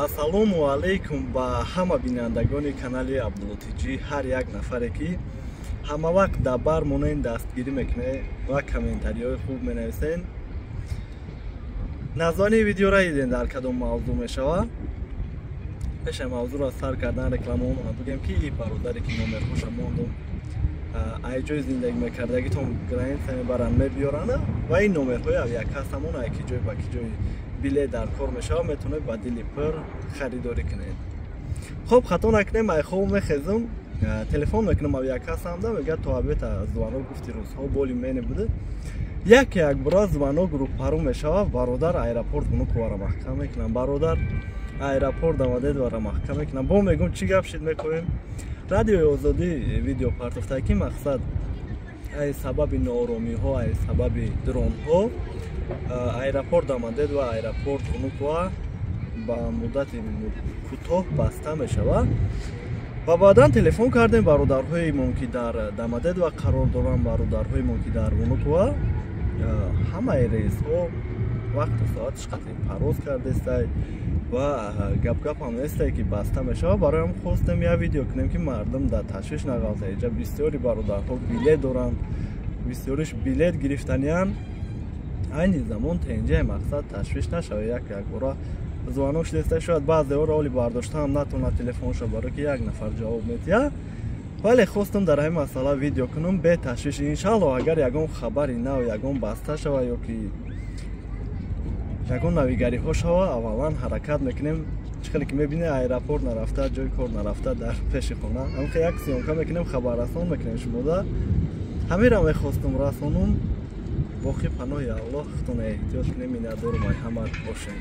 Ассалому алайкум ба ҳама бинандагони канали Абдулло ТҶ, ҳар як нафаре ки ҳама вақт дар бар монен, дастгирӣ мекунед ва комментариҳои хуб менависен. Названии видеора дидем, дар кадом мавзӯъ мешавад. Пеша мавзӯъро сар кардан, рекламаомона бигем, ки и бародаре ки номерҳоша мондум, ай ҷои зиндагӣ мекардагитон граница мебаранд, мебиёранд ва ин номерҳои авиакассамон, ай ки ҷой ба ки ҷои билет дар кор мешавад, метавонед ба дили пур харидорӣ кунед. Хоб, хато накунем, ай хоб мехезум, телефон мекунам авиакассамда, мегӯяд, то обеда звонок. Гуфти рӯзҳо боли мене буде, яке якбора звонок рӯпарӯ мешавад: бародар, аэропорт Внуковара маҳкам мекунам, бародар, аэропорт Домодедовара маҳкам мекунам. Бо мегӯм, чӣ гап шид? Мекоем, Радиои Озодӣ видео партофта, ки мақсад ай сабаби нооромиҳо, ай сабаби дронҳо аэропорт Домодедово, аэропорт Внуково ба муддати кӯтоҳ баста мешавад. Ва баъдан телефон кардем бародарҳоемон, ки дар Домодедово қарор доранд, бародарҳоемон, ки дар Внуково, ҳамаи рейсҳо вақту соатиш қатъи парвоз кардестай ва гапгапам нестай, ки баста мешавад. Бароям хостем як видео кунем, ки мардум дар ташвиш нағалта. Иҷа бисёри бародарҳо билет доранд, бисёриш билет гирифтаниянд. Айни замон тенҷаи, мақсад, ташвиш нашавад. Як якбора звонок шудеста, шояд баъзеҳоро оли бардоштаам натавонад телефонша, баро ки як нафар ҷавоб медиҳад. Вале хостам дар ҳамин масъала видео кунам, беташвиш. Иншалло, агар ягон хабари нав, ягон баста шава ё ки ягон навигариҳо шава, аввалан ҳаракат мекунем. Чӣ хеле ки мебинед, аэропорт нарафта, ҷои кор нарафта, дар пеши хона ҳамхе як съёмка мекунем, хабаррасон мекунем шумода. Ҳаминро мехостум расонум. Боқӣ паноҳи Аллоҳ, худтон эҳтиёт кунем. Миннатдорум, ай ҳама бошем.